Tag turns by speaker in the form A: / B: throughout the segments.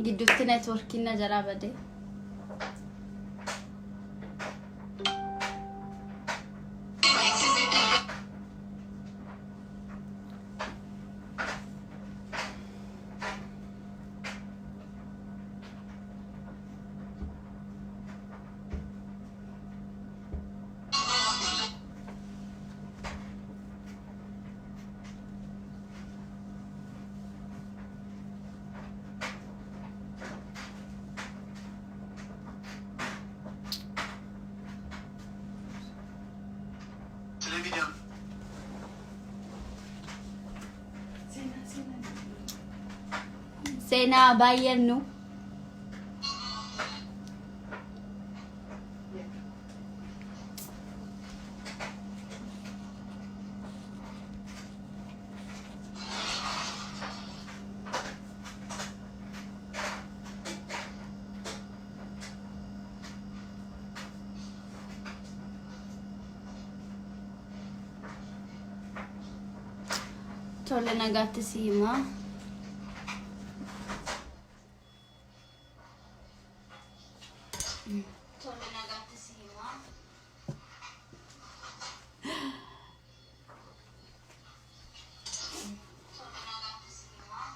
A: Gidduutti networkiin na jalaa bade. Seenaa baay'een nu. Tole nagaatti si himaa. Tole nagaatti si himaa. Tole nagaatti si himaa.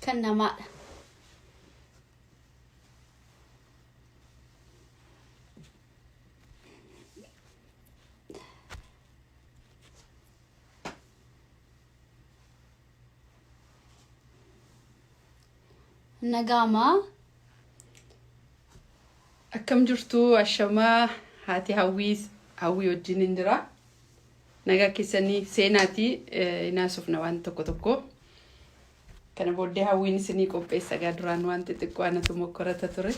A: Kan namaadha. Nagaamaa.
B: Akkam jirtu ashamaa haati hawwii hawwii wajjin hin jira. Nagaa keessanii seenaati inaasufna waan tokko tokko. Kana booddee hawwiin isinii qopheessa gaa duraan waan xixiqqoo anatu mokkorata ture.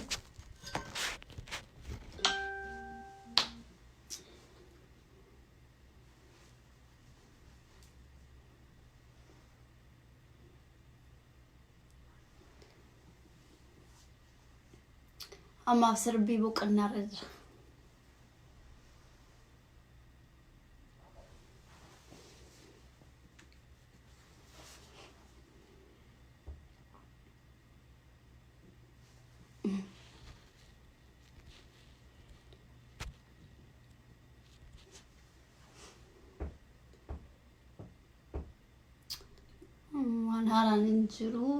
A: Ammaaf sirbii boqonnaarra jira. Waan haaraan hin jiru.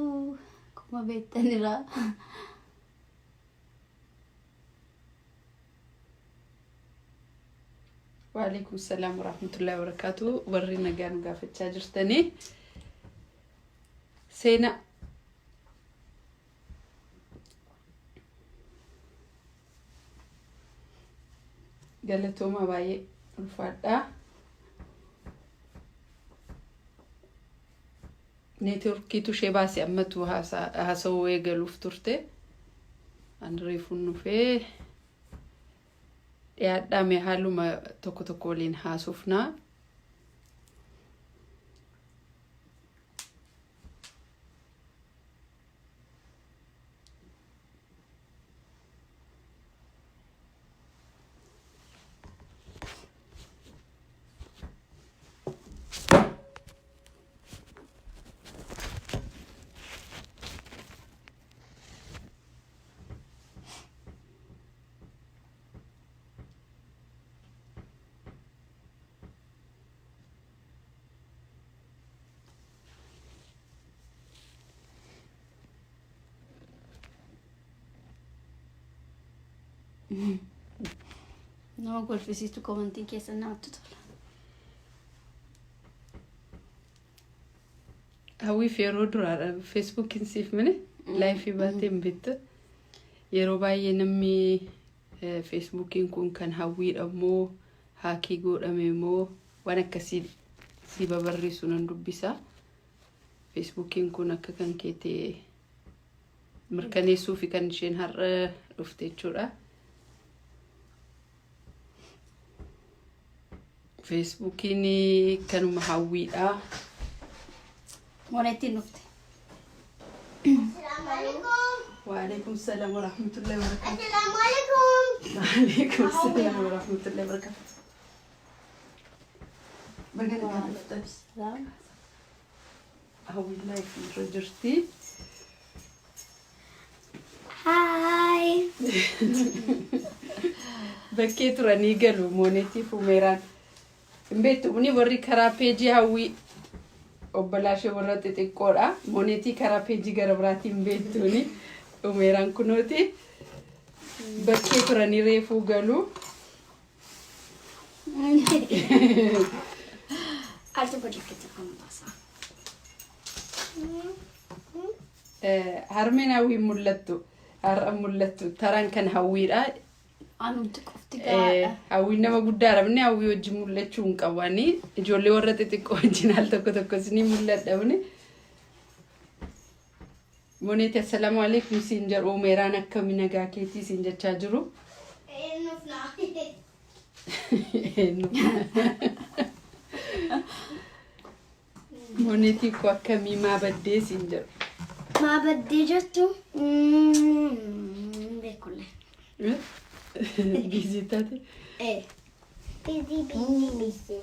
A: Akkuma beektanirra.
B: Waalaikum salaam warahmatullahi wabarakatuh. Warri nagaa nu gaafachaa jirtanii. Seenaa. Galatooma baay'ee ulfaadhaa. Neetworkiitu ishee baase ammatu haasawuu eegaluuf turte. Ani reefuun dhufee dhiyaadhaa mee haaluma tokko tokko waliin haasofnaa.
A: Nama kolfisiistu komantiin keessan namatti tola.
B: Hawwiif yeroo duraadha feesbuukiin siif mine laayifii baatee hin beektu. Yeroo baay'ee namni feesbuukiin kun kan hawwiidha moo haakii godhame moo waan akkasii si babarreessu nan dubbisa. Feesbuukiin kun akka kan kee ta'e mirkaneessuufi kan isheen har'a dhufte jechuudha. Feesbuukiin kanuma hawwiidha.
A: Moneettiin dhufte.
B: Waalaikum salaam warahmatullahi wabarakatuh.
C: Assalamualaikum.
B: Waalaikum salaam warahmatullahi wabarakatuh. Baga nagaan dhuftan.
A: Salaam.
B: Hawwiin live irra jirti.
C: Hi.
B: Bakkee turanii galu Moonetii fi Umeeraan. Hin beektu ni warri karaa peejii Hawwii obbolaa ishee warra xixiqqoodha. Moonetii karaa peejii gara biraatiin beektuuni. Umeeraan kunooti. Bakkee turanii reefuu galu.
C: Al tokko jakketta kan baasaa.
B: Harmeen Hawwii mul'attu. Har'a mul'attu. Taraan kan Hawwiidha.
A: Anumti qofti gahaadha.
B: Hawwiin nama guddaadha. Namni Hawwii wajjin mul'achuu hin qabu. Ani ijoollee warra xixiqqoo wajjin al tokko tokko isinii mul'adha. Moneeti, assalaamu alaikum siin jedhu. Umeeraan akkami, nagaa keetii siin jechaa jiru.
C: Eenyuuf naa?
B: Eenyu? Moneetii koo, akkamii, maa baddee siin jedhu.
C: Maa baddee jettu? Beekullee.
B: Busy taate.
C: Eh. Busy, busy, busy.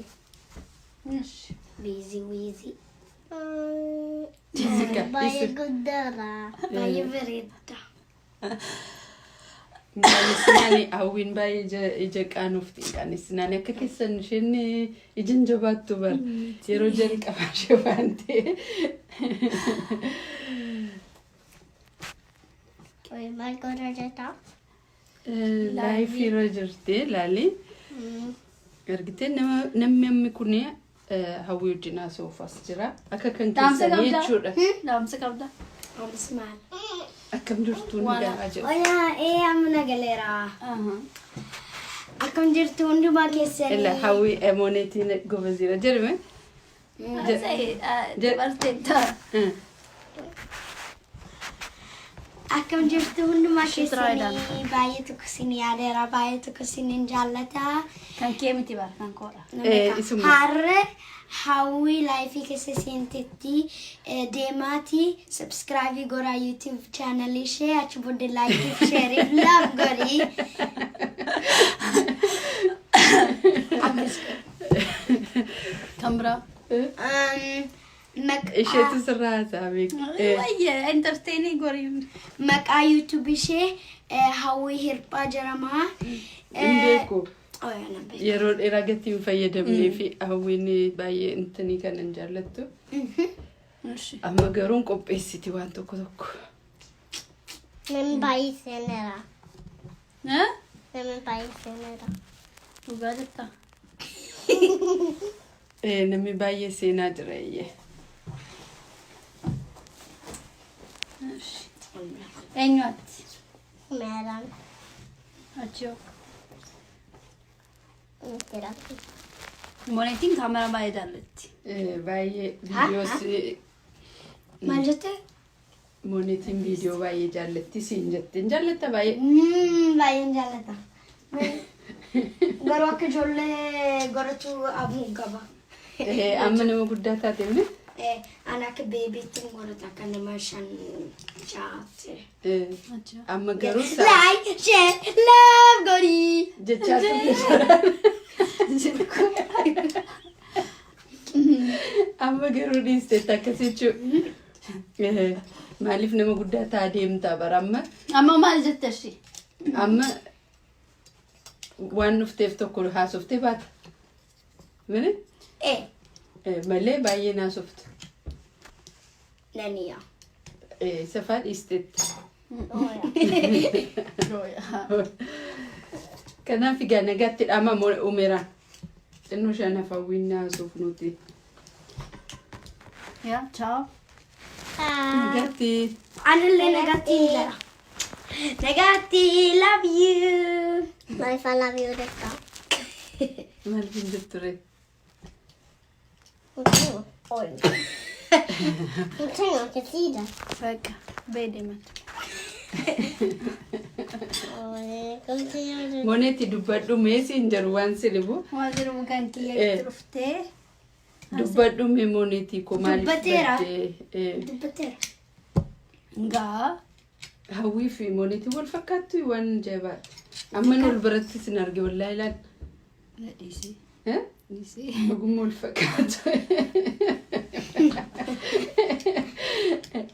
A: Ishi.
C: Busy, busy.
B: Jessica.
D: Baay'ee guddaadha.
C: Baay'ee bareeda.
B: Qaanessinaan Hawwiin baay'ee ija qaanofti. Qaanessinaan akka keessan isheen ija hin jabaattu bar. Yeroo jalqabaa ishee waan ta'e.
D: Oi, maal godhaa jirta?
B: Live irra jirti laali. Argitee, nama namni ammi kun Hawwii wajjin haasa'uuf as jira. Akka kan
A: Dhaamsa
B: keessanii
A: qabdaa?
B: jechuudha.
A: Dhaamsa qabdaa?
C: Anis maal?
B: Akkam jirtu, ni gahaa jedhu.
C: Oyaa, ee, amma nagaleera. Akkam jirtu hundumaa keessanii?
B: Illa Hawwii Mooneetiin gobaziira jedhame.
A: Dabarteetta.
C: Akkam jirtu hundumaa
A: Ishee
C: keessanii? Baay'ee tokko isin yaadeera, baay'ee tokko isin jaallata.
A: Kan kee miti bara, kan koodha.
B: Isuma.
C: Har'a Hawwii live keessa seentetti, deemaati subscribe godhaa YouTube channel ishee, achi booddee like, share, love godhi. Akkas.
A: Kan biraa.
C: Maqaa
B: Isheetu sirraa haasa'a beeku.
A: Wayyee entertaining gorii.
C: Maqaa YouTube ishee Hawwii Hirphaa jedhama.
B: Hin beeku.
C: Oh, yaa, nan beeku.
B: Yeroo dheeraa gatii hin fayyadamnee fi Hawwiin baay'ee intanii kan hin jaallattu.
A: Ishi.
B: Amma garuu hin qopheessiti waan tokko tokko.
D: Namni baay'ee seeneera.
A: Eh?
D: Namni baay'ee seeneera.
A: Dhugaa jettaa?
B: Namni baay'ee seenaa jira iyyee.
A: Ishi. Eenyu ati?
D: Meeraan.
A: Achi yoo.
D: Mitiratti.
A: Moonetiin kaameraa baay'ee jaallatti.
B: Baay'ee viidiyoos.
C: Maal jette?
B: Moonetiin viidiyoo baay'ee jaallatti siin jette. Hin jaallatta baay'ee?
C: Baay'een jaallata. Garuu akka ijoollee godhatu abuu qaba.
B: Amma nama guddaa taate mini?
C: Ani akka babytti hin godhata, akka nama shan ja'aatti.
A: Achi yoo.
B: Amma garuu
C: Like, share, love godhi.
B: Jechaa turte. Amma garuu dhiisteetta akkas jechuudha. Maaliif, nama guddaa ta'a deemtaa bara amma.
A: Amma maal jette ishee?
B: Amma waan dhufteef tokko haasoftee baata. Mini?
C: Eh,
B: Malee baay'ee naasoftu.
C: naniya.
B: Safaa dhiisteetta. Kanaaf egaa nagaatti dhaama Umeeraan. Xinnoo shan hafawwiin naasuuf nuti.
A: Yaa, ciao.
B: Nagaatti.
C: Anillee nagaatti hin jira. Nagaatti, love you.
D: Maaliif I love you jettaa?
B: Maaliif hin jirtu ree?
D: Oi. Jag tror inte tiden.
A: Bakka ba'ee deematu.
D: Oi,
B: Moneetti dubbadhu mee siin jedhu waan si dhibu.
A: Waan jedhamu kan kiyya dhuftee.
B: Dubbadhu mee, Moneetii koo, maaliif
C: Dubbateera.
B: baddee?
C: Dubbateera.
A: Gaa.
B: Hawwii fi Moneetii wal fakkaattu, waan ajaa'ibaa. Amma nu wal biratti sin arge, wallaahi ilaal.
A: Dhiisii.
B: Eh? Dhuguma wal fakkaatu.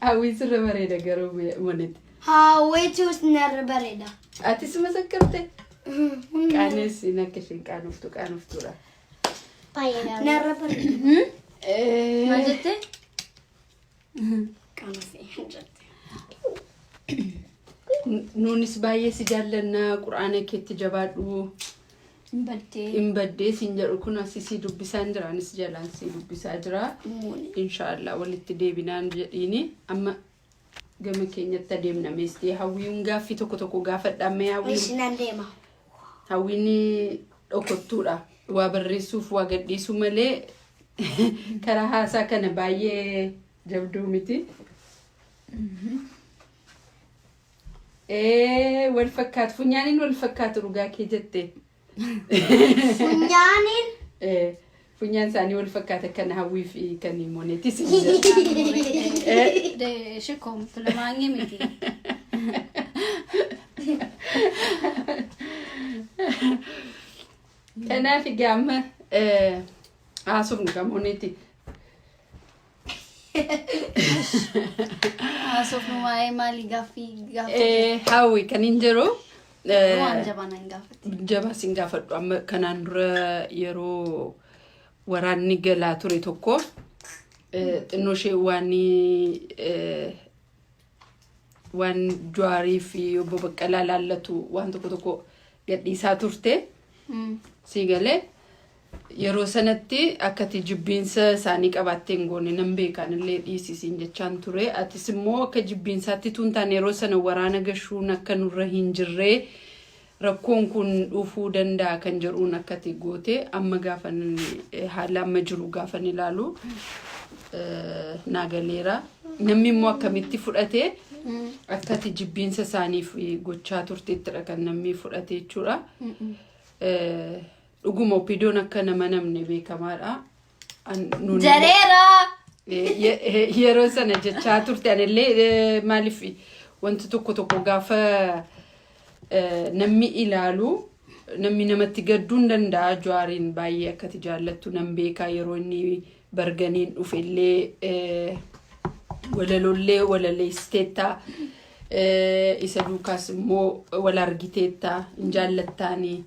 B: Hawwii sirra bareeda garuu Moneeti.
C: Hawwiitu narra bareeda.
B: Atis masakkarte? Qaanessi akka isheen qaanoftu qaanoftuudha.
D: Baay'ee gaarii.
C: Narra bareeda.
A: Maal jette?
C: Qaanofee jette.
B: Nuunis baay'ee si jaallannaa, quraana keetti jabaadhu.
A: Hin baddee.
B: Hin baddee siin jedhu kun asii si dubbisaan jira, anis jalaan si dubbisaa jira. Inshaallah walitti deebinaan jedhiini amma gama keenyatti adeemna meestee Hawwiin gaaffii tokko tokko gaafadha mee Hawwiin.
C: Isinan deema.
B: Hawwiin dhokottuudha. Waa barreessuuf waa gadhiisuu malee karaa haasaa kana baay'ee jabduu miti. Ee, wal fakkaatu, funyaaniin wal fakkaatu, dhugaa kee jette.
C: Funyaaniin.
B: Ee, funyaan isaanii wal fakkaata kan Hawwii fi kan Moneetis.
A: Ishee komplimaangii miti.
B: Kanaaf egaa amma haasofnu kan Moneeti.
A: Haasofnu waa'ee maalii gaaffii gaaffii?
B: Hawwi, kan hin jiru.
A: Waan jabaa nan gaafate.
B: Jabaa sin gaafadhu. Amma kanaan dura yeroo waraanni galaa ture tokko xinnoo ishee waan Jawaarii fi obbo Baqqalaa laallatu waan tokko tokko gadhiisaa turte. Sii galee, yeroo sanatti akkati jibbiinsa isaanii qabaattee hin goone nan beekaan illee dhiisisiin jechaan ture. Atis immoo akka jibbiinsaatti tun taane yeroo sana waraana gashuun akka nurra hin jirree, rakkoon kun dhufuu danda'a kan jedhuun akkati goote. Amma gaafa haala amma jiru gaafan ilaalu naa galeera. Namni immoo akkamitti fudhate, akkati jibbiinsa isaaniif gochaa turteettidha kan namni fudhate jechuudha. Dhuguma OPDOn akka nama namne beekamaadha.
A: Jareera!
B: Yeroo sana jechaa turte anillee maaliif wanti tokko tokko gaafa namni ilaalu namni namatti gadduu hin danda'a. Jawaariin baay'ee akkati jaallattu nan beekaa, yeroo inni barganiin dhufellee walalollee walaleessiteetta. Isa duukaas immoo wal argiteetta, hin jaallattaanii.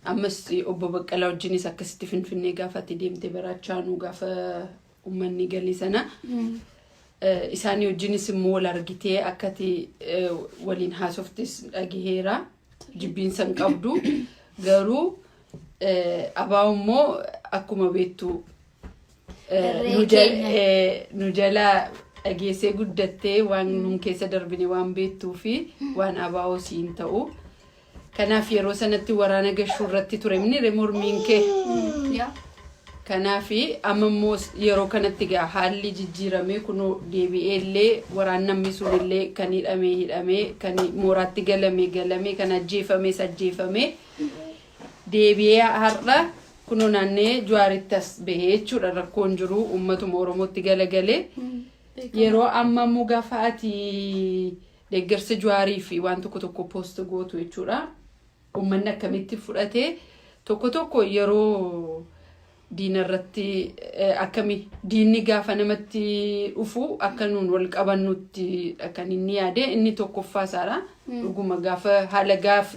B: Ammas obbo Baqqalaa wajjinis akkasitti Finfinnee gaafa ati deemte barachaanuu gaafa uummanni galii sana isaanii wajjinis immoo wal argitee akkati waliin haasoftes dhagaheera. Jibbiinsa hin qabdu. Garuu ABO immoo akkuma beektu nu jalaa dhageessee guddattee waan nun keessa darbine waan beektuu fi waan ABO siin ta'u. Kanaaf yeroo sanatti waraana gashuu irratti ture inni mormiin kee. Kanaaf amma immoo yeroo kanatti egaa haalli jijjiiramee kunoo deebi'ee illee waraan namni sun illee kan hidhamee hidhamee, kan mooraatti galame galame, kan ajjeefames ajjeefame, deebi'ee har'a kunoo naannee Jawaaritti as bahee jechuudha. Rakkoon jiru uummatuma Oromootti galagalee. Yeroo amma immoo gaafa ati deeggarsa Jawaarii fi waan tokko tokko post gootu jechuudha. Uummanni akkamitti fudhatee? Tokko tokko yeroo diina irratti akkami diinni gaafa namatti dhufu akka nuun wal qabannutti kan inni yaade inni tokkoffaa isaadha. Dhuguma gaafa haala gaaf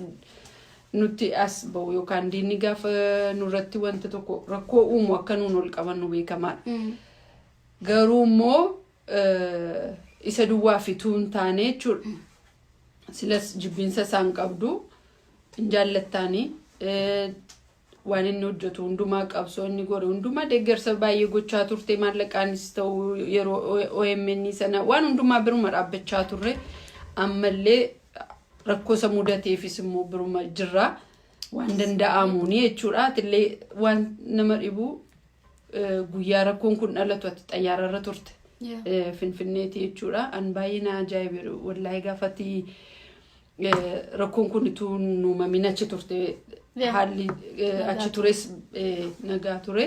B: nutti as bahu yookaan diinni gaafa nurratti wanta tokko rakkoo uumu akka nuun wal qabannu beekamaadha. Garuu immoo isa duwwaa fituu hin taane jechuudha. Silas jibbiinsa isaan qabdu, hin jaallattaanii, waan inni hojjetu hundumaa, qabsoo inni godhe hundumaa deeggarsa baay'ee gochaa turte, maallaqaanis ta'u yeroo OMN sana waan hundumaa biruma dhaabbachaa turre, ammallee rakkoo isa mudateefis immoo biruma jirra waan danda'amuuni jechuudha. Atillee waan nama dhibu guyyaa rakkoon kun dhalatu ati xayyaararra turte. Finfinneeti jechuudha. An baay'ee na ajaa'ibe wallaahi gaafati rakkoon kun utuu hin uumamin achi turte, haalli achi tures nagaa ture.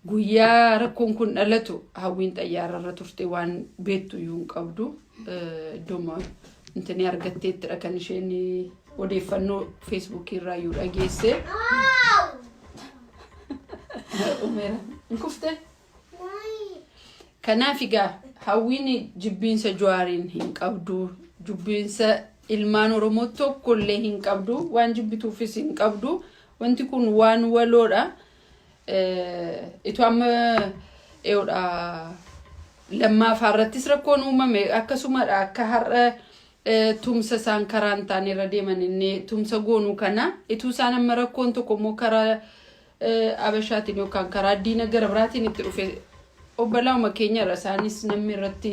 B: Guyyaa rakkoon kun dhalatu Hawwiin xayyaararra turte, waan beektu iyyuu hin qabdu. Iddooma intini argatteettidha kan isheen odeeffannoo Feesbuukii irraa iyyuu dhageesse. Umeera hin kuftee? Kanaaf egaa Hawwiin jibbiinsa Jawaariin hin qabdu. Jibbiinsa ilmaan Oromoo tokkollee hin qabdu. Waan jibbituufis hin qabdu. Wanti kun waan waloodha. Itoo amma eeyoodha Lammaafaa irrattis rakkoon uumame akkasumadha. Akka har'a tumsa isaan karaa hin taane irra deeman inni tumsa goonuu kana ituu isaan amma rakkoon tokko immoo karaa Abashaatiin yookaan karaa diina gara biraatiin itti dhufe, obbolauma keenyarra isaanis namni irratti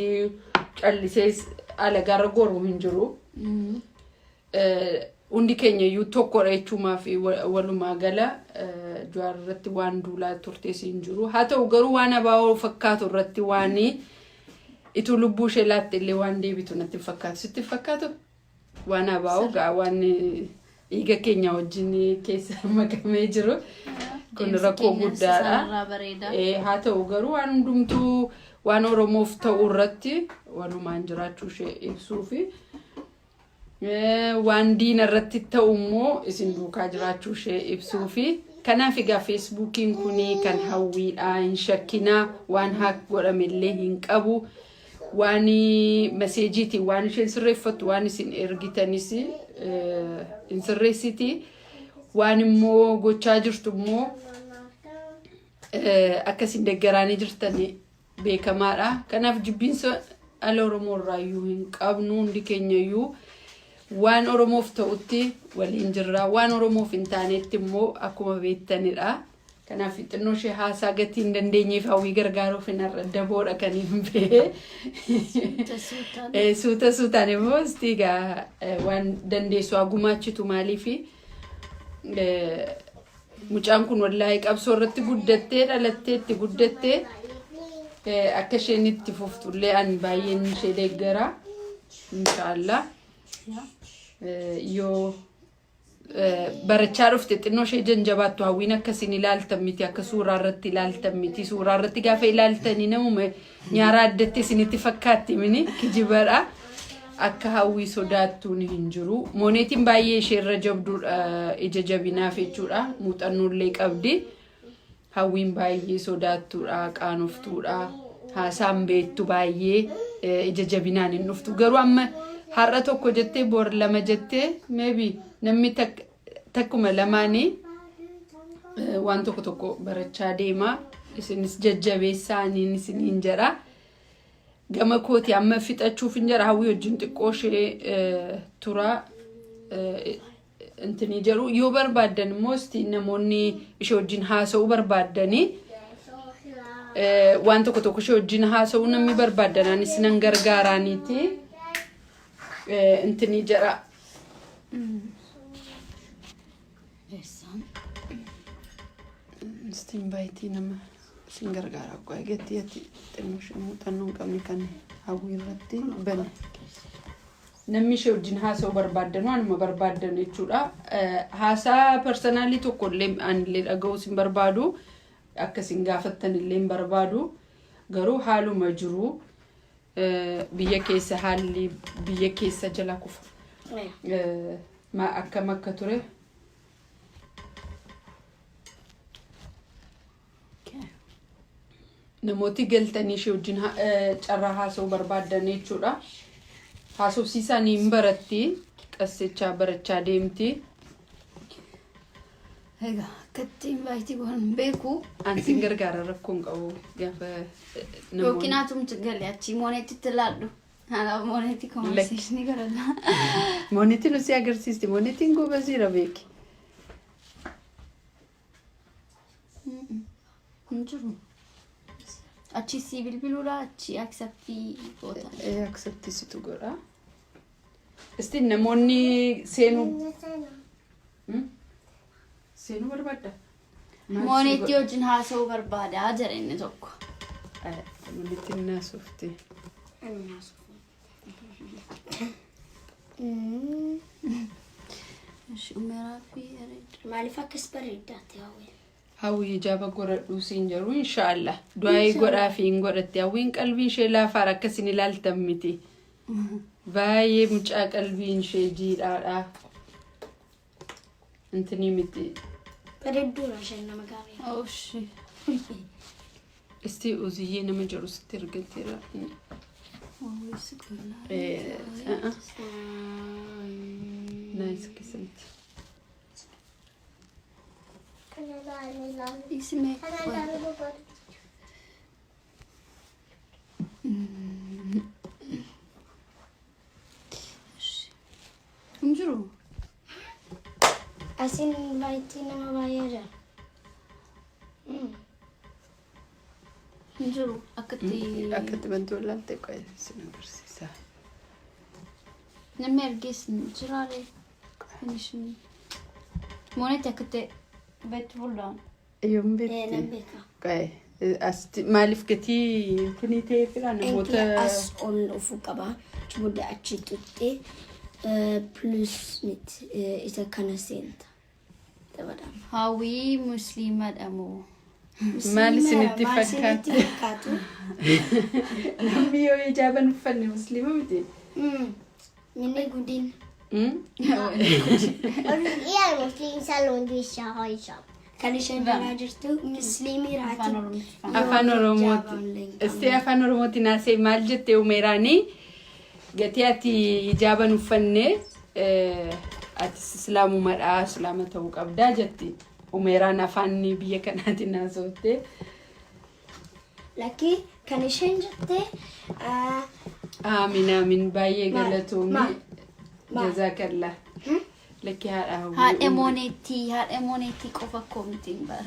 B: callisee alagaarra goru hin jiru. Hundi keenya iyyuu tokkodha jechuumaa fi walumaa gala Jawaar irratti waan duulaa turtes hin jiru. Haa ta'u garuu waan abaa'oo fakkaatu irratti waan ituu lubbuu ishee laatte illee waan deebitu natti hin fakkaatu. Sitti hin fakkaatu? Waan abaa'oo gaa waan dhiiga keenya wajjin keessa makamee jiru. Kun
A: Deemsi
B: rakkoo
A: keenyas
B: guddaadha.
A: isaanirraa bareeda.
B: Haa ta'u garuu waan hundumtuu waan Oromoof ta'u irratti walumaan jiraachuu ishee ibsuu fi waan diina irratti ta'u immoo isin duukaa jiraachuu ishee ibsuu fi kanaaf egaa Feesbuukiin kun kan Hawwiidha, hin shakkinaa. Waan hack godhame illee hin qabu. Waan maseejiitiin waan isheen sirreeffattu, waan isin ergitanis hin sirreessiti. Waan immoo gochaa jirtu immoo akka isin deggaraanii jirtan beekamaadha. Kanaaf jibbiinsa ala Oromoo irraayyuu hin qabnu. Hundi keenya iyyuu waan Oromoof ta'utti waliin jirra. Waan Oromoof hin taanetti immoo akkuma beektanidha. Kanaaf xinnoo ishee haasaa gatii hin dandeenyeef Hawwii gargaaruuf hin har'a daboodha kan hin ba'e.
A: Suuta suutaan.
B: Suuta suutaan immoo isti egaa waan dandeessu haa gumaachitu. Maaliifi mucaan kun wallaahi qabsoo irratti guddattee, dhalattee itti guddattee, akka isheen itti fuftullee ani baay'een ishee deeggara, inshaallah. Yoo barachaa dhufte xinnoo ishee janjabaattu. Hawwiin akkasiin ilaaltan miti, akka suuraa irratti ilaaltan miti. Suuraa irratti gaafa ilaaltanii namuma nyaaraa addatti isinitti fakkaatti mini kijibadha. Akka Hawwii sodaattuun hin jiru. Mooneetiin baay'ee isheerra jabduudha, ija jabinaaf jechuudha. Muuxannoollee qabdi. Hawwiin baay'ee sodaattuudha, qaanoftuudha. Haasaan beektu baay'ee ija jabinaan hin dhuftu. Garuu amma har'a tokko jettee, bor lama jettee, maybe namni takkuma lamaanii waan tokko tokko barachaa deema. Isinis jajjabeessaaniin isiniin jedha. Gama kooti amma fixachuuf hin jedha. Hawwii wajjin xiqqoo ishee tura intinii jedhu. Yoo barbaaddan immoo isti namoonni ishee wajjin haasa'uu barbaaddanii, waan tokko tokko ishee wajjin haasa'uu namni barbaaddan, anis nan gargaaraaniiti intinii jedha.
A: Eessaan?
B: Istiin baayitii nama isin gargaara. Akkoo eegatti ati xinnoo ishee muuxannoo hin qabne kan Hawwii irratti bane. Namni ishee wajjin haasa'uu barbaaddan, waanuma barbaaddan jechuudha. Haasaa personal tokko illee anillee dhaga'uus hin barbaadu. Akka isin gaafattan illee hin barbaadu. Garuu haaluma jiru biyya keessa, haalli biyya keessa jala kufa. Akkam akka ture. Namooti galtanii ishee wajjin carraa haasa'uu barbaaddan jechuudha. Haasofsiisanii hin baratti. Qassichaa barachaa deemti.
A: Egaa akkatti invite goon hin beeku.
B: Ani sin gargaara, rakkoo hin qabu gaafa
A: Yookiin
B: namoonni.
A: atumti gali achii Mooneetitti laadhu. Haala Mooneetii conversation godhata.
B: Moonetiin nu si agarsiisti. Moonetiin gobaziira beeki.
A: Hin jiru. Achi si bilbiluudha, achi accept goota.
B: Accept situ godha. Isti namoonni seenuu Seenuu barbaadda? Maal si
A: Mooneetii
B: godha?
A: wajjin haasa'uu barbaada jedhe inni tokko.
B: Moonetiin naasofti.
C: Ani naasuuf.
A: Umeraa fi Ereed.
C: Maaliif akkas bareeddaatti, Hawwiin?
B: Hawwi, hijaaba godhadhuu siin jedhu, inshaallah. Du'aayii godhaa fi hin godhatte. Hawwiin qalbiin ishee laafaadha, akkasin ilaaltan miti. Baay'ee mucaa qalbiin ishee jiidhaadha. Intinii miti.
C: Bareedduudha isheen, nama gaarii.
A: Oshi.
B: Isti uziyyee nama jedhu sitti ergateera. Nice keessatti.
A: Isime. Hin jiru.
C: Asiin invite nama baay'ee jira.
A: Hin jiru. Akkatti
B: Akkatti bantuu ilaalte qo'ee sin agarsiisa.
A: Namni ergees hin jiraare. Finishin. Moonetti akkatti beektu fuulduraan.
B: Yoom
C: Nan
B: beekti?
C: beeka.
B: Qo'ee asitti maaliif gatii kunii ta'ee fira namoota
C: As ol dhufuu qaba. Achi booda achi tuqxee plus miti isa kana seenta. Dabadama.
A: Hawwii musliimadha moo?
B: Maal isinitti
C: Maal isinitti
B: fakkaata?
C: fakkaatu?
B: Namni yoo hijaaban uffanne musliima miti.
C: Minni guddin.
D: Jag muslim salon du inte har hijab.
C: Kan isheen jalaa jirtu musliimii
A: Afaan
C: raati.
A: Oromoo.
B: Afaan Oromooti. Isti afaan Oromooti naasee maal jettee umeeraanii gatii ati hijaaban uffanne ati islaamumadhaa islaama ta'uu qabdaa jetti. Umeeraan afaan biyya kanaatiin haasofte.
C: Lakkii kan isheen jette
B: Aamin aamin baay'ee
C: Maal?
B: galatoomi.
C: Maal? Maal?
B: Jazaakallaa. Lakkii haadha hawwii.
A: Haadha mooneetii qofa koomitiin bara.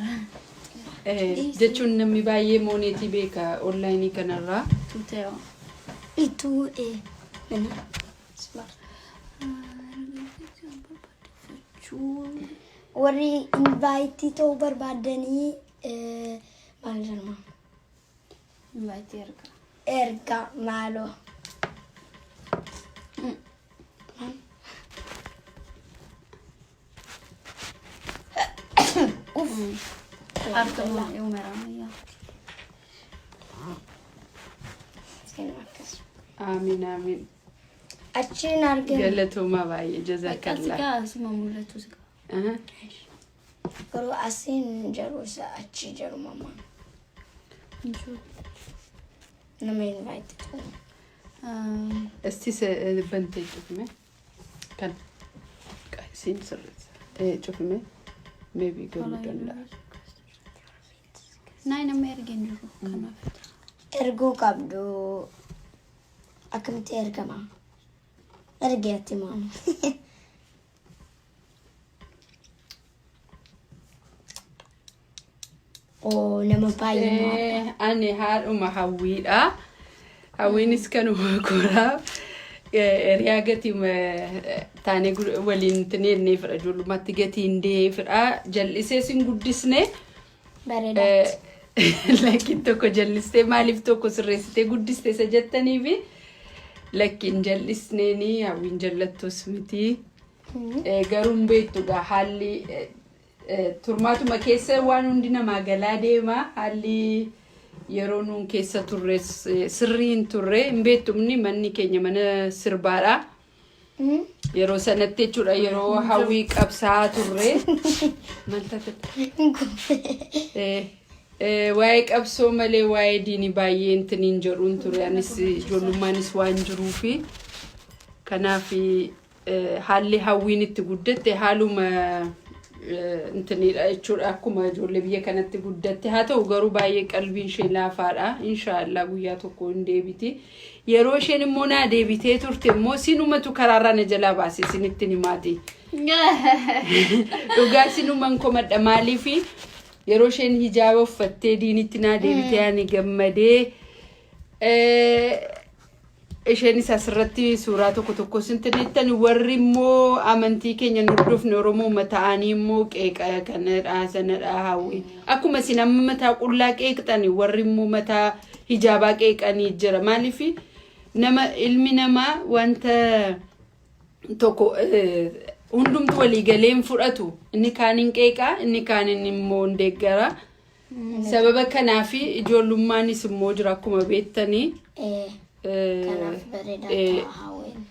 B: Jechuun namni baay'ee mooneetii beeka onlaayinii kanarraa.
A: Tuutee.
C: Ituu mana smart. Warri invite ta'uu barbaadanii maal jedhama?
A: Invite erga.
C: Erga maaloo.
A: Harka uumeraama.
C: Seenaa akkas.
B: Aamin aamin.
C: Achiin argina.
B: Galatoomaa baay'ee jazaakallaa.
A: Sigaa asuma mul'atu sigaa.
B: Aha.
C: Garuu asiin jiru isa achi jiru mama. Nama invite ta'u.
B: Isti bantee cufme. Kan isiin sirreessa. Cufme. Maybe galuu danda'a.
A: Naay nama ergee hin jiru kanaaf.
C: Erguu qabdu akkamitti ergama? Ergeetti maama. Oo, nama baay'ee maama.
B: Ani haadhuma hawwiidha. Hawwiinis kanuma koraa. Hiriyaa gatii taanee waliin tineennee fedha ijoollummaatti gatiin dee fedha jal'isee sin guddisne.
C: Bareedaatti.
B: Lakkiin tokko jallistee maaliif tokko sirreessitee guddiste isa jettaniifi lakkiin jal'isneeni hawwiin jallattus miti. Garuu hin beektugaa haalli turmaatuma keessa waan hundi namaa galaa deema haalli yeroo nuun keessa turre sirrii hin turre hin beektumni manni keenya mana sirbaadha. Yeroo sanatti jechuudha yeroo hawwii qabsaa turre. Maal taate? Waa'ee qabsoo malee waa'ee diinii baay'ee intiniin jedhuun ture anis ijoollumaanis waan jiruufi kanaaf haalli hawwiin itti guddatte haaluma intiniidha jechuudha akkuma ijoollee biyya kanatti guddatte haa ta'u garuu baay'ee qalbiin ishee laafaadha inshaallah guyyaa tokko hin deebiti yeroo isheen immoo naa deebitee turte immoo sinumatu karaarraa na jalaa baase sinitti himaati. Dhugaa sinuman komadha maaliifi yeroo isheen hijaaba uffattee diinitti naa deebitee ani gammadee isheenis asirratti suuraa tokko tokko sintinettan warri immoo amantii keenya nu hordofne Oromoo ta'anii immoo qeeqa kanadha sanadha hawwi akkuma isin amma mataa qullaa qeeqxani warri immoo mataa hijaabaa qeeqanii jira maaliif nama ilmi namaa wanta tokko hundumtu waliigalee hin fudhatu inni kaan hin qeeqaa inni kaan immoo hin deeggara sababa kanaafi ijoollumaanis immoo jira akkuma beektanii.
C: Kanaaf bareedaa ta'a hawwiin.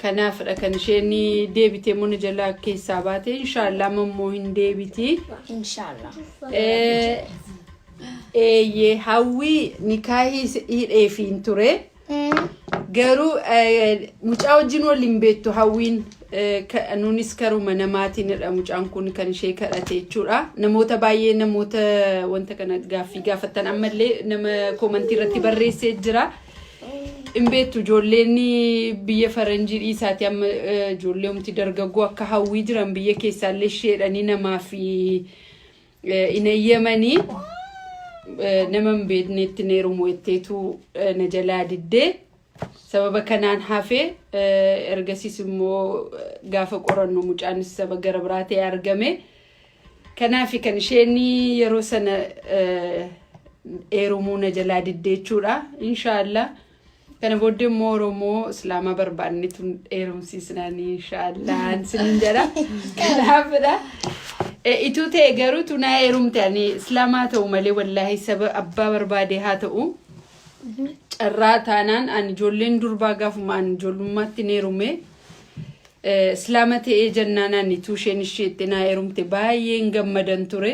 B: Kanaafidha kan isheen deebitee mana jalaa keessaa baate inshaallah ammoo hin deebiti.
C: Inshaallah.
B: Eeyyee, Hawwii nikaahii hidheefiin ture. Garuu mucaa wajjin waliin beektu Hawwiin. Nuunis karuma namaatiinidha mucaan kun kan ishee kadhate jechuudha. Namoota baay'ee, namoota wanta kana gaaffii gaafatan ammallee nama commentii irratti barreessee jira. Hin beektu, ijoolleen biyya faranjii dhiisaati, amma ijoollee umti dargaggoo akka Hawwii jiran biyya keessaallee isheedhanii namaaf hin eeyyamanii. Nama hin beeknetti heerumu jetteetu na jalaa diddee. Sababa kanaan hafee, ergasiis immoo gaafa qorannu mucaanis saba gara biraa ta'e argame. Kanaaf kan isheen yeroo sana heerumuu na jalaa diddee jechuudha. Inshaallah. Kana booddee immoo Oromoo Islaamaa barbaannetu heerumsiisnanii inshaallah sinin jedha. Kanaafidha. Ituu ta'e garuu tunaa heerumte, ani Islaamaa ta'u malee, wallaahi saba abbaa barbaade haa ta'u. Carraa taanaan ani ijoolleen durbaa gaafuma ani ijoollummaatti ni heerume. Islaama ta'ee jennaan ani ituu isheen isheetti naa heerumte baay'een gammadan ture.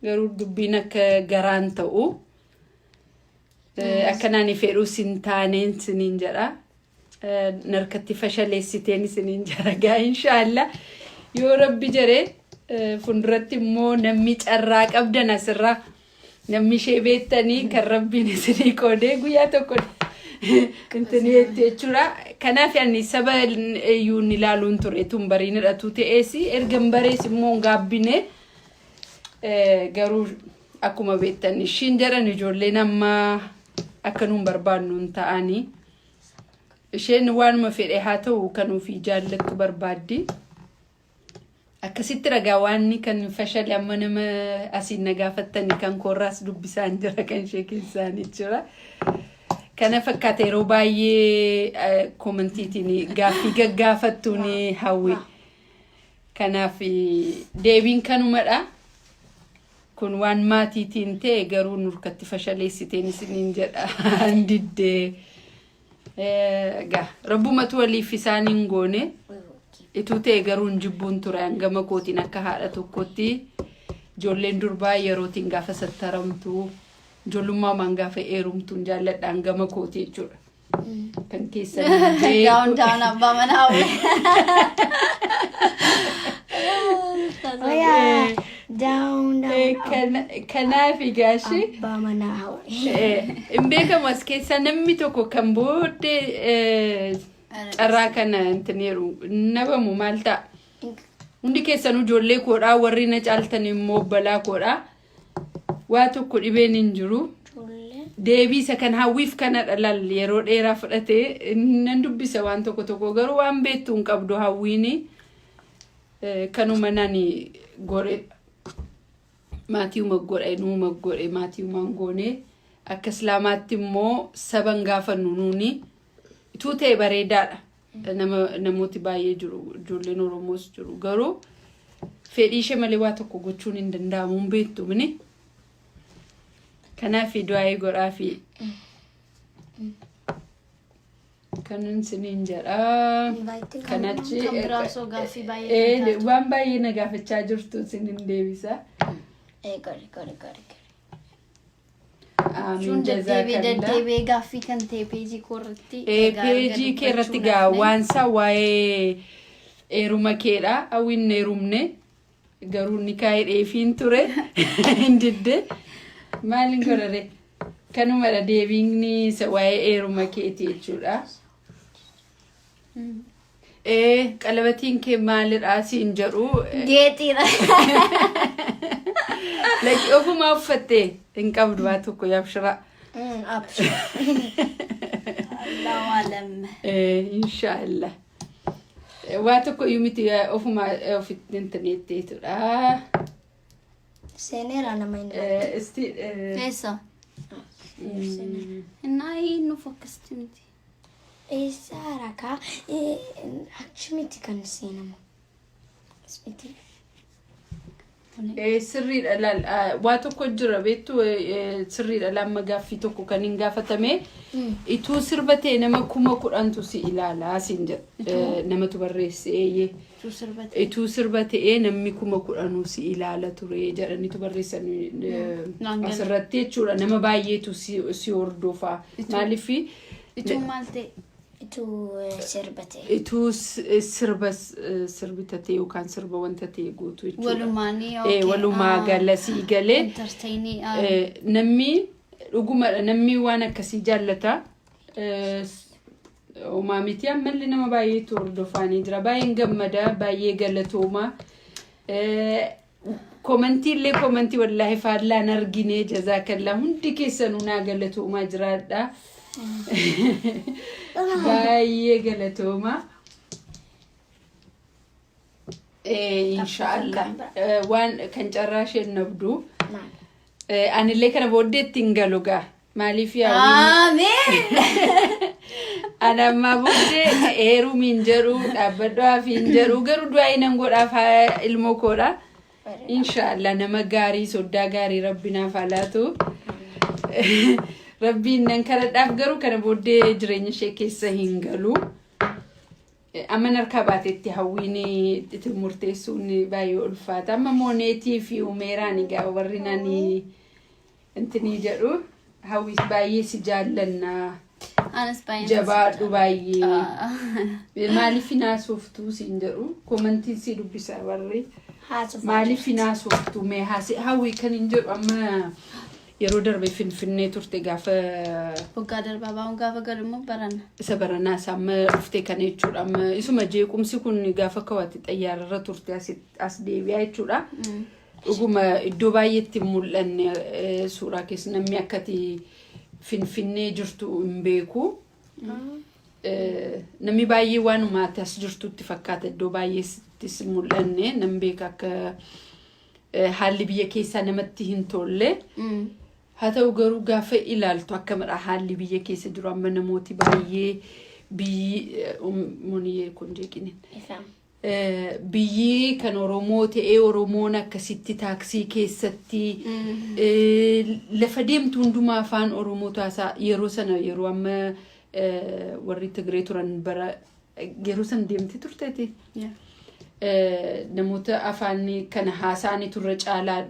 B: Garuu dubbiin akka garaan ta'u. Akka ani fedhus hin taaneen siniin jedha. Narkatti fashaleessiteen isiniin jedha gaa. Inshaallah, yoo Rabbi jedhee, fuulduratti immoo namni carraa qabdan asirraa namni ishee beektanii kan Rabbiin isinii qoodee guyyaa tokko intini jechuudha. Kanaaf ani saba iyyuu hin ilaaluun ture, tun bariin hidhatu ta'ees erga hin barees immoo hin gaabbine. Garuu akkuma beektan ishiin jedhan ijoolleen amma akka nuun barbaannu hin ta'anii. Isheen waanuma fedhe haa ta'u kan ofii jaallattu barbaaddi. Akkasitti ragaa waan kan fashale amma nama asiin na gaafattanii kan koorraas dubbisaan jira, kan ishee keessaan jechuudha. Kana fakkaata, yeroo baay'ee commentiitiin gaaffii gaggaafattuun Hawwi. Kanaaf deebiin kanumadha. Kun waan maatiitiin ta'e, garuu nurkatti fashaleessiteen isiniin jedha diddee. Egaa Rabbumatu waliif isaan hin goone. Ituu ta'e garuu hin jibbuun ture hangama kootiin. Akka haadha tokkotti ijoolleen durbaa yerootiin gaafa sattaramtu, ijoollummaa gaafa heerumtu hin jaalladha hangama kooti jechuudha. Kan keessan
A: Down down abbaa manaa hawwii.
C: Oh yeah. Down down.
B: Kanaaf egaa ishee
C: Abbaa manaa hawwii.
B: Hin beekamu, as keessaa namni tokko kan booddee carraa kana intineeru nabamu maal ta'a? Hundi keessanuu ijoollee koodhaa, warri na caaltan immoo obbolaa koodhaa. Waa tokko dhibeen hin jiru.
C: Ijoollee.
B: Deebii isa kan Hawwiif kanadha lal. Yeroo dheeraa fudhatee nan dubbisa waan tokko tokko, garuu waan beektu hin qabdu Hawwiini. Kanuma nani godhe, maatiiuma godhe, nuuma godhe, maatiiumaan goone. Akka Islaamaatti immoo saban gaafannu nuuni. Ituu ta'e bareedaadha. Nama namooti baay'ee jiru, ijoolleen Oromoos jiru, garuu fedhii ishee malee waa tokko gochuun hin danda'amu, hin beektu mini. Kanaaf du'aayii godhaafi. Kanan siniin jedha.
C: Invite
B: Kanachi
A: Kan biraa osoo gaaffii baay'ee kan taatu.
B: Waan baay'ee na gaafachaa jirtu, sinin deebisa.
C: Godhi godhi godhi.
B: Amiin.
A: Sun deddeebi'ee
B: Jazaakallaa.
A: deddeebi'ee gaaffii kan ta'e peejii koo irratti. Egaa erga
B: Peejii kee irratti
A: dubbachuu
B: gaa
A: naafne.
B: waan isaa waa'ee heeruma keedha. Hawwiin hin heerumne, garuu ni kaa'ee dheefiin ture hin didde. Maaliin godhare? Kanumadha deebiin isa waa'ee heeruma keetii jechuudha. Qalabatiin kee maalidha siin jedhu.
A: Geexiidha.
B: Lakki, ofumaa uffattee hin qabdu waa tokko, yaabshiraa.
C: Abshir.
A: Allahu alam.
B: Inshaallah. Waa tokko iyyuu miti, ofuma ofitti intaneetteetudha.
C: Seeneera nama hin
B: Isti
A: Eessa? Innaa nuuf akkasitti miti.
C: Eessa rakaa achi miti kan seenamu. As miti.
B: Sirriidha laal, waa tokko jira beektu, sirriidha lamma gaaffii tokko kan hin gaafatame ituu sirba ta'e nama 10,000tu si ilaalaa siin jedha. Namatu barreesse, eeyyee.
A: Ituu sirba ta'e.
B: Ituu sirba ta'ee namni 10,000uu si ilaala ture jedhaniitu barreessan
A: Naan gala.
B: asirratti jechuudha. Nama baay'eetu si hordofa. Maaliif?
A: Ituu maal ta'e?
D: Ituu sirba ta'e.
B: Ituu sirba sirbita ta'e yookaan sirba wanta ta'e gootu jechuudha.
A: Walumaanii.
B: Walumaa gala sii galee.
A: Entertainii.
B: Namni dhugumadha, namni waan akkasii jaallata. Homaa miti, ammallee nama baay'eetu hordofaanii jira. Baay'een gammada, baay'ee galatooma. Commentii illee, commentii wallaahi faallaan argine. Jazaakallaa, hundi keessanuu naa galatoomaa jiraadha. Baay'ee galatooma. Inshaallah waan kan carraa isheen nabdu.
D: Maal?
B: Anillee kana booddee ittiin galu gaa. Maaliif yaa
A: Ameen.
B: Ani ammaa booddee heerumiin jedhu, dhaabbadhu hin jedhu, garuu du'aa nan godhaaf haa ilmoo koodha. Inshaallah nama gaarii, soddaa gaarii rabbi naaf haa laatu. Rabbiin nan kadhadhaaf, garuu kana booddee jireenya ishee keessa hin galu. Amma harkaa baatetti hawwiin itti murteessuun baay'ee ulfaata. Amma mooneetii fi umeeraan egaa warri nani intinii jedhu, hawwiis baay'ee si jaallannaa.
A: Anas baay'ee.
B: Jabaadhu baay'ee. Maaliif naasoftuu siin jedhu, commentiin si dubbisa warri.
D: Haasofaa.
B: Maaliif naasoftuu mee haase hawwii kan hin jedhu, amma yeroo darbe Finfinnee turte gaafa
A: Waggaa darbaa bahuun gaafa galu immoo barana.
B: Isa baranaas amma dhufte kana jechuudha. Amma isuma jeequmsi kun gaafa kawaatti xayyaararra turte as deebi'aa jechuudha. Dhuguma iddoo baay'eetti hin mul'anne, suuraa keessa namni akkati Finfinnee jirtu hin beeku. Namni baay'ee waanuma ati as jirtutti fakkaata, iddoo baay'eettis hin mul'anne, nam beeka akka haalli biyya keessaa namatti hin tolle. Haa ta'u garuu gaafa ilaaltu akkamidha haalli biyya keessa jiru? Amma namooti baay'ee biyyi muniyyee kun jeeqinin.
D: Ifam.
B: Biyyi kan Oromoo ta'ee Oromoon akkasitti taaksii keessatti lafa deemtu hundumaa afaan Oromoo taasaa, yeroo sana, yeroo amma warri Tigree turan bara yeroo sana deemtee turteeti. Namoota afaan kana haasa'anii turre caalaa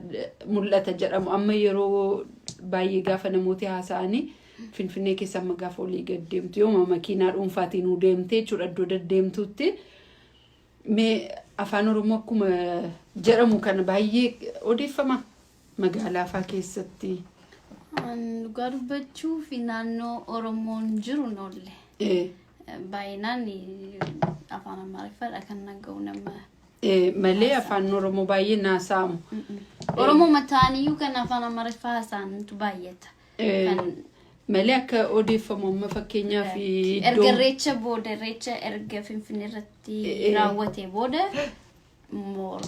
B: mul'ata jedhamu. Amma yeroo baay'ee gaafa namooti haasa'anii Finfinnee keessa amma gaafa olii gad deemtu, yooma makiinaa dhuunfaatiin nuu deemte jechuudha, iddoo deddeemtutti. Mee afaan Oromoo akkuma jedhamu kana baay'ee odeeffama magaalaa faa keessatti?
A: Dhugaa dubbachuuf naannoo Oromoon jiru hin oolle. Baay'inaan afaan Amaariffaadha kan dhaga'u nama.
B: Malee afaan Oromoo baay'ee naasa'amu.
A: Oromoo mataaniyyuu kan afaan Amaariffaa haasa'antu baay'ata. Kan
B: Malee akka odeeffamu amma fakkeenyaaf
A: erga
B: iddoo
A: irreecha booda, irreecha erga Finfinnee irratti raawwatee booda more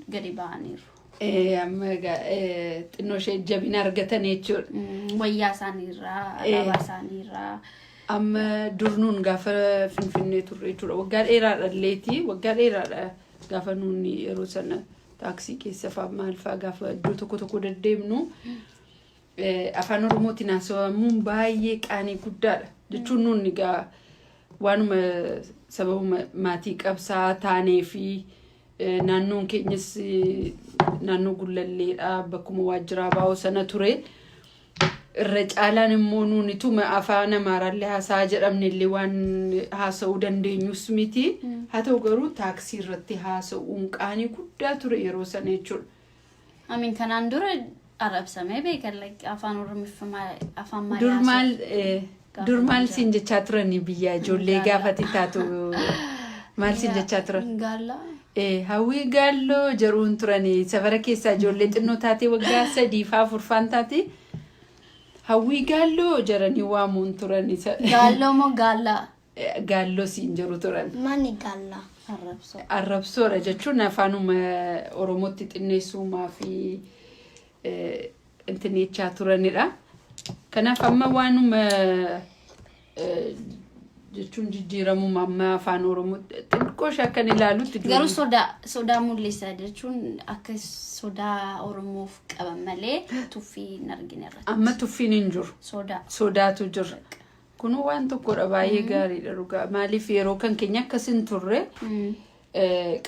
A: gadi ba'aniiru.
B: Amma egaa xinnoo ishee jabina argatan jechuudha.
A: Wayyaa isaaniirraa, alaabaa isaaniirraa.
B: Amma dur nuun gaafa Finfinnee turre jechuudha. Waggaa dheeraadha illeeti. Waggaa dheeraadha gaafa nuun yeroo sana taaksii keessa fa'aa maal fa'aa gaafa iddoo tokko tokko deddeemnu afaan Oromootiin haasawamuun baay'ee qaanii guddaadha. Jechuun nuun egaa waanuma sababuma maatii qabsaa taanee fi naannoon keenyas naannoo Gullalleedha, bakkuma waajjiraa baa'oo sana ture. Irra caalaan immoo nuuni tuma afaan Amaaraallee haasaa jedhamne illee waan haasa'uu dandeenyus miti. Haa ta'u garuu taaksii irratti haasa'uun qaanii guddaa ture yeroo sana jechuudha.
A: Amiin, kanaan dura arrabsamee beekan, like afaan Oromiffaa afaan maalii
B: Dur maal
A: haasa'u? Gaafa
B: dur maal
A: jira.
B: siin jechaa turanii biyya ijoollee gaafati taatu maal siin jechaa turan?
A: Gaallaa.
B: Hawwii gaalloo jedhuun turanii safara keessaa, ijoollee xinnoo taatee waggaa 3 faa 4 faan taate hawwii gaalloo jedhanii waamuun turanii.
A: Gaalloo moo gaallaa?
B: Gaalloo siin jedhu turan.
D: Manni gaallaa.
A: Arrabsoo.
B: Arrabsoodha jechuun afaanuma Oromootti xinneessuumaa fi intinechaa turanidha. Kanaaf amma waanuma Jechuun jijjiiramuma amma afaan Oromoo xiqqoo ishee akkan ilaalutti.
A: Garuu sodaa mul'isa jechuun akka sodaa Oromoof qaban malee tuffii hin argine irratti.
B: Amma tuffiin hin jiru.
A: Sodaa.
B: Sodaatu jira. Kun waan tokkodha, baay'ee gaariidha dhugaa. Maaliif, yeroo kan keenya akkas hin turre,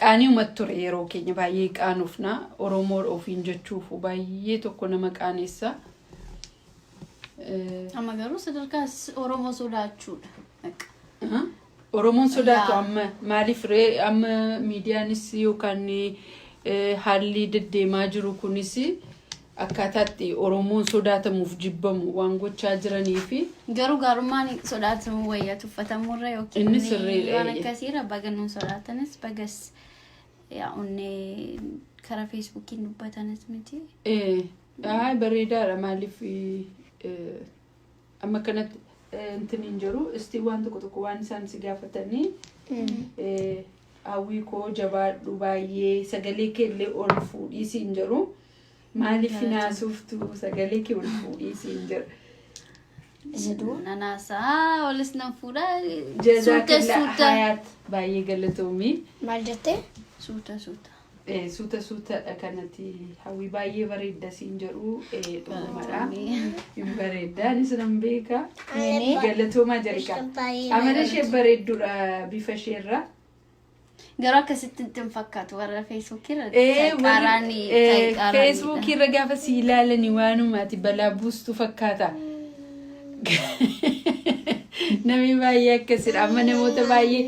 B: qaanii uummatu ture. Yeroo keenya baay'ee qaanufna. Oromoo ofiin jechuuf baay'ee tokko nama qaaneessa.
A: Amma garuu sadarkaa Oromoo sodaachuudha. Baqa.
B: Oromoon sodaatu amma. Maaliif ree, amma miidiyaanis yookaan haalli deddeemaa jiru kunis akkaataatti Oromoon sodaatamuuf jibbamu waan gochaa jiranii fi
A: Garuu gaarummaan sodaatamuu wayyaa tuffatamurra yookiin
B: Inni sirriidha,
A: waan
B: eeyyee.
A: akkasiirra baga nuun sodaatanis, bagas yaa onnee karaa Feesbuukiin dubbatanis miti.
B: Ay, bareedaadha. Maaliif, amma kanatti intin hin jiru. Isti waan tokko tokko waan isaan si gaafatanii, "Hawwii koo, jabaadhu baay'ee, sagalee kee illee ol fuudhii" siin jedhu. "Maaliif naasuuftu? Sagalee kee ol fuudhii" siin jedhu.
D: Isa du'a.
A: Nanaasaa olis nan fuudha. Suuta
B: Jazaakallaa
A: suuta.
B: Hayaat, baay'ee galatoomii.
D: Maal jettee?
A: Suuta suuta.
B: Suuta suutadha kanatti. "Hawwii, baay'ee bareedda" siin jedhu. Dhugumadha. Hin bareedda, anis nan beeka. Galatoomaa jalqaba. Amala ishee bareedduudha bifa isheerra.
A: Garuu akkasitti itti hin fakkaatu warra Feesbuukii irra.
B: Warri Feesbuukii irra gaafa si ilaalanii waanumaati balaa buustu fakkaata. Namni baay'ee akkasidha. Amma namoota baay'ee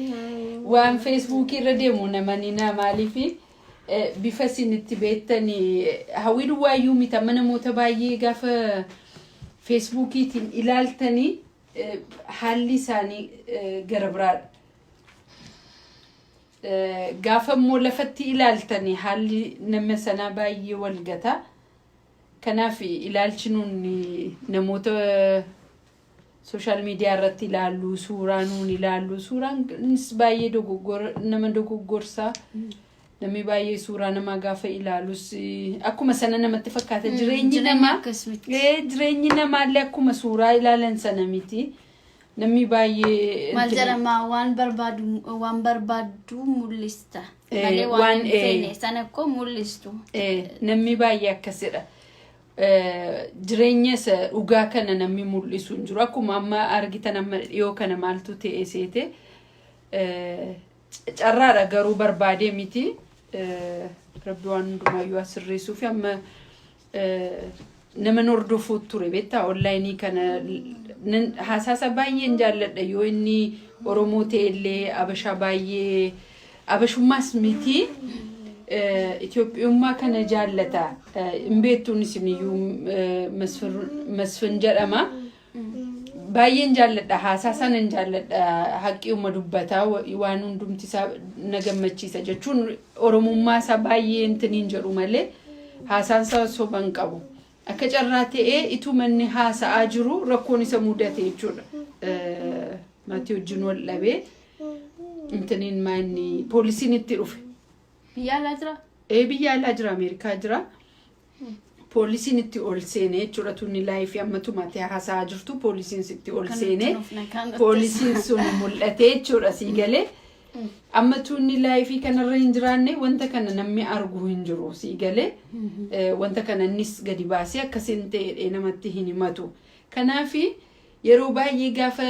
B: waan Feesbuukii irra deemu namani na maaliifi bifa isin itti beektanii Hawwii duwwaayyuu miti, amma namoota baay'ee gaafa Feesbuukiitiin ilaaltanii haalli isaanii gara biraadha. Gaafa immoo lafatti ilaaltanii haalli nama sanaa baay'ee wal gata. Kanaaf ilaalchi nuun namoota social media irratti ilaallu, suuraa nuun ilaallu, suuraanis baay'ee dogoggora nama dogoggorsaa. Namni baay'ee suuraa namaa gaafa ilaalus akkuma sana namatti fakkaata. Jireenyi
A: Jireenya
B: namaa
A: akkas miti.
B: Jireenyi namaallee akkuma suuraa ilaalan sana miti. Namni baay'ee
A: Maal jedhama, waan barbaadu waan barbaaddu mul'ista. Malee waan
B: waan,
A: hin feene sana koo mul'istu.
B: Namni baay'ee akkasidha. Jireenya isa dhugaa kana namni mul'isu hin jiru. Akkuma amma argitan, amma dhiyoo kana maaltu ta'e seete, carraadha garuu barbaadee miti. Rabbi waan hundumaayyuu as sirreessuu fi amma nama hordofuu ture beektaa, online kana haasaasa baay'een jaalladha. Yoo inni Oromoo ta'e illee Abashaa baay'ee Abashummaas miti. Itoophiyummaa kana jaallata. Hin beektuun isiniyyuu, Masfin jedhama. Baay'een jaalladha, haasaa sana hin jaalladha. Haqqiuma dubbataa, waan hundumti isaa na gammachiisa jechuun Oromummaa isaa baay'ee intiniin jedhu malee haasaan isaa soba hin qabu. Akka carraa ta'ee ituu manni haasa'aa jiru rakkoon isa mudate jechuudha. Maatii wajjin wal dhabee intiniin maanni poolisiin itti dhufe.
A: Biyya alaa jira?
B: Ee, biyya alaa jira, Ameerikaa jira. Poolisiin itti ol seenee jechuudha. Tunni live amma tumatee haasa'aa jirtu poolisiin sitti ol
A: Kan
B: seenee
A: nutti nuuf nagaan
B: poolisiin sun mul'atee jechuudha sii galee. Amma tunni live kanarra hin jiraanne wanta kana namni argu hin jiru sii galee. Wanta kana innis gadi baasee akkasiin ta'e namatti hin himatu. Kanaafi yeroo baay'ee gaafa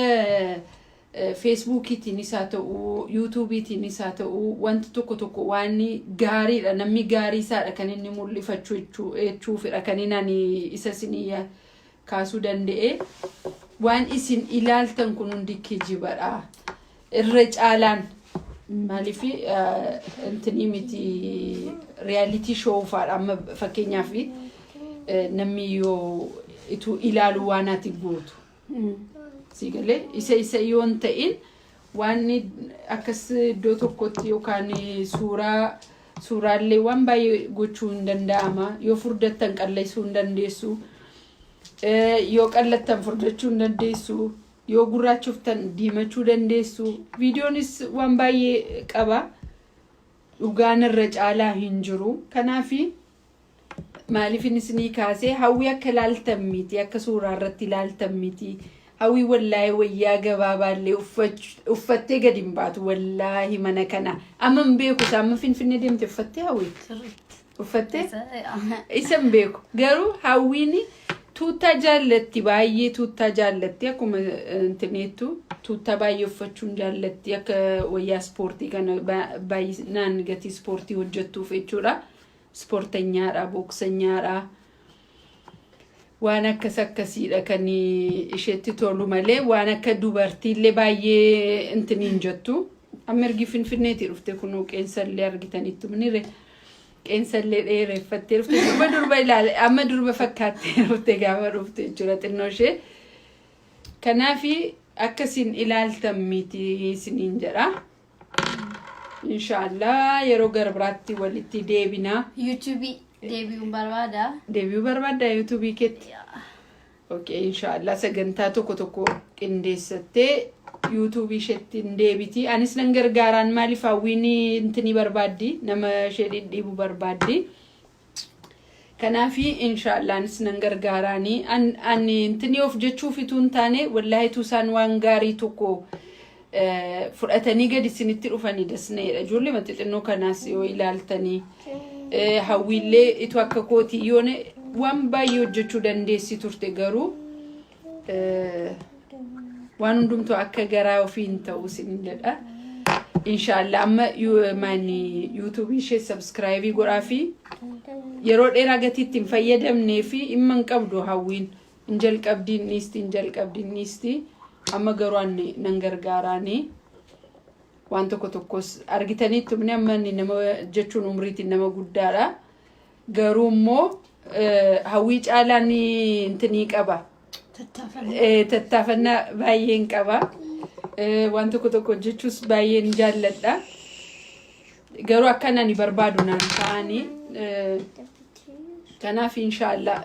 B: Feesbuukiitiinis haa ta'u, Yuutuubiitiinis haa ta'u, wanti tokko tokko waan gaariidha, namni gaarii isaadha kan inni mul'ifachuu jechuufidha kan inni ani isa isinii kaasuu danda'e. Waan isin ilaaltan kun hundi kijibadha. Irra caalaan maaliif, intinii miti, reality show faadha. Amma fakkeenyaaf namni yoo ituu ilaalu waan ati gootu si galee, isa yoo hin ta'in waan akkas iddoo tokkotti yookaan suuraallee waan baay'ee gochuu hin danda'ama. Yoo furdattan qalleessuu hin dandeessu, yoo qallattan furdachuu hin dandeessu, yoo gurraachoftan diimachuu dandeessu. Viidiyoonis waan baay'ee qaba, dhugaan irra caalaa hin jiru. Kanaafi maaliif inni isinii kaasee, Hawwii akka ilaaltan miti, akka suuraa irratti ilaaltan miti. Hawwii wallaahi wayyaa gabaabaallee uffattee gadi hin baatu wallaahi mana kana. Amma hin beeku isaa, amma Finfinnee deemte uffattee, Hawwii?
A: Sirriitti.
B: Uffattee? Isa hin beeku. Garuu Hawwiin tuuttaa jaallatti, baay'ee tuuttaa jaallatti. Akkuma intineettu tuuttaa baay'ee uffachuun jaallatti, akka wayyaa ispoortii kana baay'inaan gatii ispoortii hojjettuuf jechuudha. Ispoortanyaadha, booksanyaadha. Waan akkas akkasiidha kan isheetti tolu malee waan akka dubartiillee baay'ee intiniin jettu. Amma ergi Finfinneetii dhufte kunoo qeensallee argitaniittu minire. Qeensallee dheereffattee dhufte, durba durba ilaale, amma durba fakkaattee dhufte gaafa dhufte jechuudha xinnoo ishee. Kanaafi akkasiin ilaaltan miti isiniin jedha. Inshaallah yeroo gara biraatti walitti deebinaa.
A: YouTubeii deebi'uun barbaada.
B: Deebi'uu barbaaddaa YouTubeii keetti? Okay, inshaallah sagantaa tokko tokko qindeessattee YouTubeii isheetti hin deebiti. Anis nan gargaaraan, maaliif Hawwiin intinii barbaaddi, nama ishee dhidhiibu barbaaddi. Kanaafi inshaallah anis nan gargaaraani. Ani intinii of jechuuf ituu hin taane, wallaahi isaan waan gaarii tokko fudhatanii gadi isinitti dhufanii dasneedha. Ijoollee xixinnoo kanaas yoo ilaaltanii, Hawwiillee itu akka kootii yoone waan baay'ee hojjechuu dandeessi turte, garuu waan hundumtuu akka garaa ofii hin ta'u isin jedha. Inshaallah amma maani YouTubeii ishee subscribeii godhaa fi yeroo dheeraa gatii ittiin fayyadamnee fi dhimma hin qabdu Hawwiin, hin jalqabdiin dhiisti, hin jalqabdiin dhiisti. Amma garuu ani nan gargaaraanii waan tokko tokkos argitaniittu mini. Amma inni nama jechuun umriitiin nama guddaadha, garuu immoo Hawwii caalaan intinii qaba. Tattaafannaa baay'een qaba. Waan tokko tokko hojjechuus baay'een jaalladha. Garuu akkan ani barbaadu naan ta'anii, kanaaf inshaallah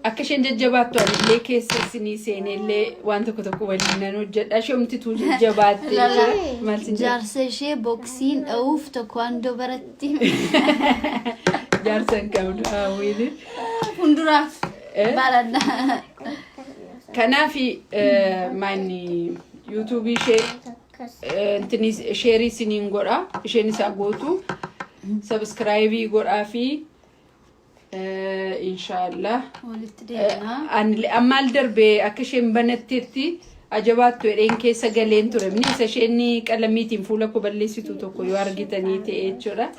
B: akka isheen jajjabaattu anillee keessa isinii seenellee waan tokko tokko waliin nan hojjedha. Ishee umtituu jajjabaattee jira. Maal sin jedha?
A: Jaarsa ishee boksiin dha'uuf taekwondo baratti.
B: Jaarsa hin qabdu Hawwiin.
A: Fuulduraaf baranna.
B: Kanaaf maanni YouTubeii ishee intini shareii isiniin godha. Isheen isaa gootu subscribeii godhaa fi inshaallah.
A: Walitti deebinaa.
B: Ani ammaal darbee akka isheen banatteetti ajabaattu jedheen keessa galeen ture. Inni isa isheen qalamiitiin fuula koo balleessitu tokko yoo argitanii ta'e jechuudha.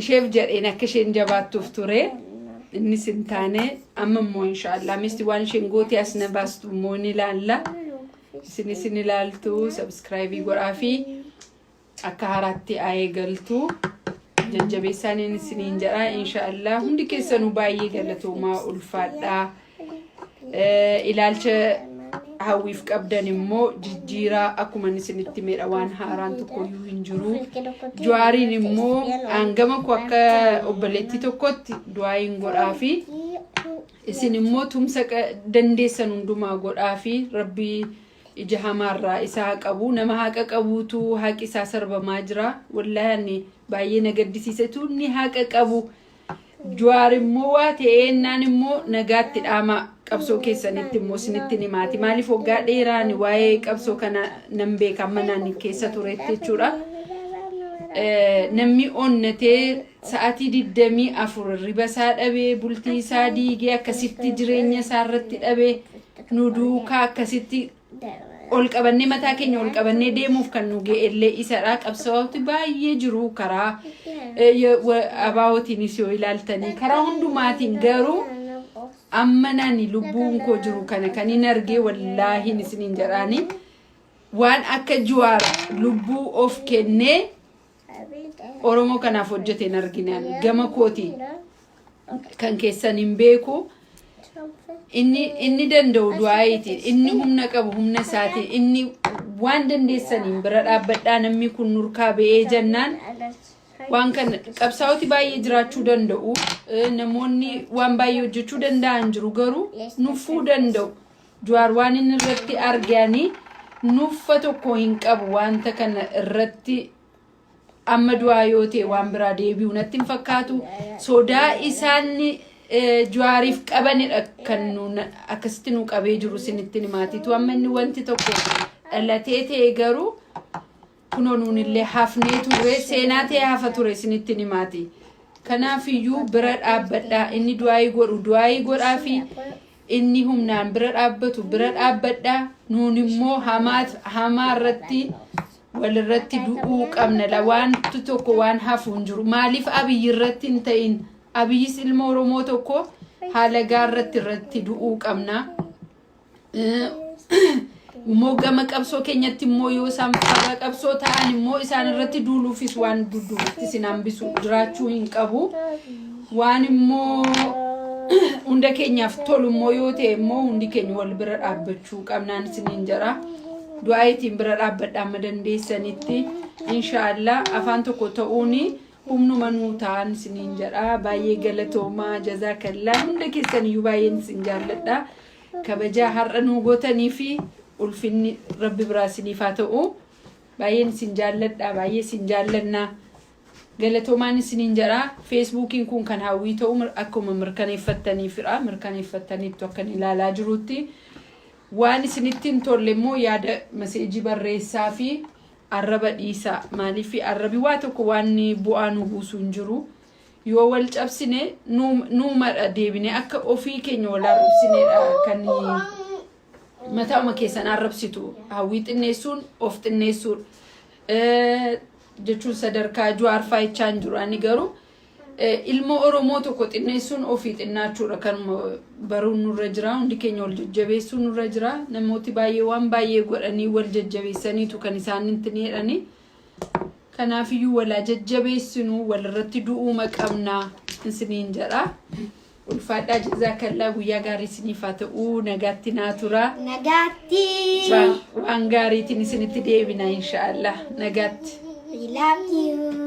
B: Isheef jedheen akka isheen jabaattuuf ture. Innis hin taane. Amma immoo inshaallah misti waan isheen goote as na baastu immoo ni ilaalla. Isinis ni ilaaltu, subscribeii godhaa fi akka haaraatti haa eegaltu. Jajjabeessaan isiniin jedha. Inshaallah hundi keessanuu baay'ee galatoomaa, ulfaadhaa. Ilaalcha Hawwiif qabdan immoo jijjiiraa. Akkuma inni isinitti himedha, waan haaraan tokkoyyuu hin jiru. Jawaariin immoo hangama koo akka obboleettii tokkotti du'aayin godhaa fi isin immoo tumsa dandeessan hundumaa godhaa fi Rabbii ija hamaarraa isa haa qabu. Nama haqa qabuutu haqi isaa sarbamaa jira. Wallaahi ani baay'ee na gaddisiise inni haqa qabu. Jawaar immoo waa ta'ee ennaan immoo nagaatti dhaama, qabsoo keessanitti immoo isinitti himaati. Maaliif waggaa dheeraan waa'ee qabsoo kana nan beeka, amma naan keessa turetti jechuudha. Namni onnatee sa'aatii 24 hirriba isaa dhabee, bultii isaa diigee, akkasitti jireenya isaa irratti dhabee, nu duukaa akkasitti ol qabannee, mataa keenya ol qabannee deemuuf kan nu ga'ellee isadha. Qabsaa'oti baay'ee jiru karaa abaa'ootiinis yoo ilaaltanii, karaa hundumaatiin. Garuu amma nani lubbuun koo jiru kana kan hin argee, wallaahiin isiniin jedhaanii, waan akka Jawaar lubbuu of kennee Oromoo kanaaf hojjete hin arginaan gama kooti, kan keessan hin beeku. Inni danda'u du'aayitiin, inni humna qabu humna isaatiin, inni waan dandeessaniin bira dhaabbadhaa. Namni kun nurkaa ba'ee jennaan waan kana qabsaa'oti baay'ee jiraachuu danda'u, namoonni waan baay'ee hojjechuu danda'an jiru, garuu nuffuu danda'u. Jawaar waan inni irratti arganii nuffa tokko hin qabu. Wanta kana irratti amma du'aa yoo ta'e waan biraa deebi'u natti hin fakkaatu. Sodaa isaan Jawaariif qabanidha kan nu akkasitti nu qabee jiru isinitti himaatitu. Amma inni wanti tokko dhalatee ta'e garuu kunoo nuunillee hafnee turre, seenaa ta'e hafa ture isinitti himaati. Kanaafiyyuu bira dhaabbadhaa. Inni du'aayii godhu du'aayii godhaa fi inni humnaan bira dhaabbatu bira dhaabbadhaa. Nuun immoo hamaa irratti walirratti du'uu qabna. La wanti tokko waan hafu hin jiru. Maaliif Abiyyi irratti hin ta'in? Abiyyis ilma Oromoo tokko haala gaarratti irratti du'uu qabna. Immoo gama qabsoo keenyatti immoo yoo isaan farra qabsoo ta'an immoo isaan irratti duuluufis waan dudduubatti isin hambisu jiraachuu hin qabu. Waan immoo hunda keenyaaf tolu immoo yoo ta'e immoo hundi keenya wal bira dhaabbachuu qabnaan isiniin jedha. Du'aayitiin bira dhaabbadha amma dandeessanitti. Inshaallah afaan tokko ta'uuni humnuma nuu ta'an isiniin jedha. Baay'ee galatoomaa, jazaakallaa, hunda keessaniyyuu baay'een isin jaalladha. Kabajaa har'a nuu gootanii fi ulfinni Rabbi biraa isiniif haa ta'u. Baay'een isin jaalladha, baay'ee isin jaallannaa. Galatoomaan isiniin jedha. Feesbuukiin kun kan Hawwii ta'u akkuma mirkaneeffattaniifidha. Mirkaneeffattaniittu akkan ilaalaa jirutti. Waan isinitti hin tolle immoo yaada message barreessaa fi arraba dhiisaa. Maaliif arrabi waa tokko waan bu'aa nu buusu hin jiru. Yoo wal cabsine nuumadha deebine akka ofii keenya wal arrabsinedha kan mataa'uma keessan arrabsitu. Hawwii xinneessuun of xinneessuudha. Jechuun sadarkaa Jawaar faayichaa hin jiru. Ani garuu ilma Oromoo tokko xinneessuun ofii xinnaachuudha. Kanuma baruun nurra jira. Hundi keenya wal jajjabeessuun nurra jira. Namooti baay'ee waan baay'ee godhanii wal jajjabeessaniitu kan isaan itti jedhani. Kanaafiyyuu walaa jajjabeessinu, walirratti du'uuma qabnaa isiniin jedha. Ulfaadhaa, jazaakallaa, guyyaa gaarii isiniif haa ta'u, nagaatti naa tura.
C: Nagaatti.
B: Waan gaariitiin isinitti deebina inshaallah, nagaatti.
C: We love you.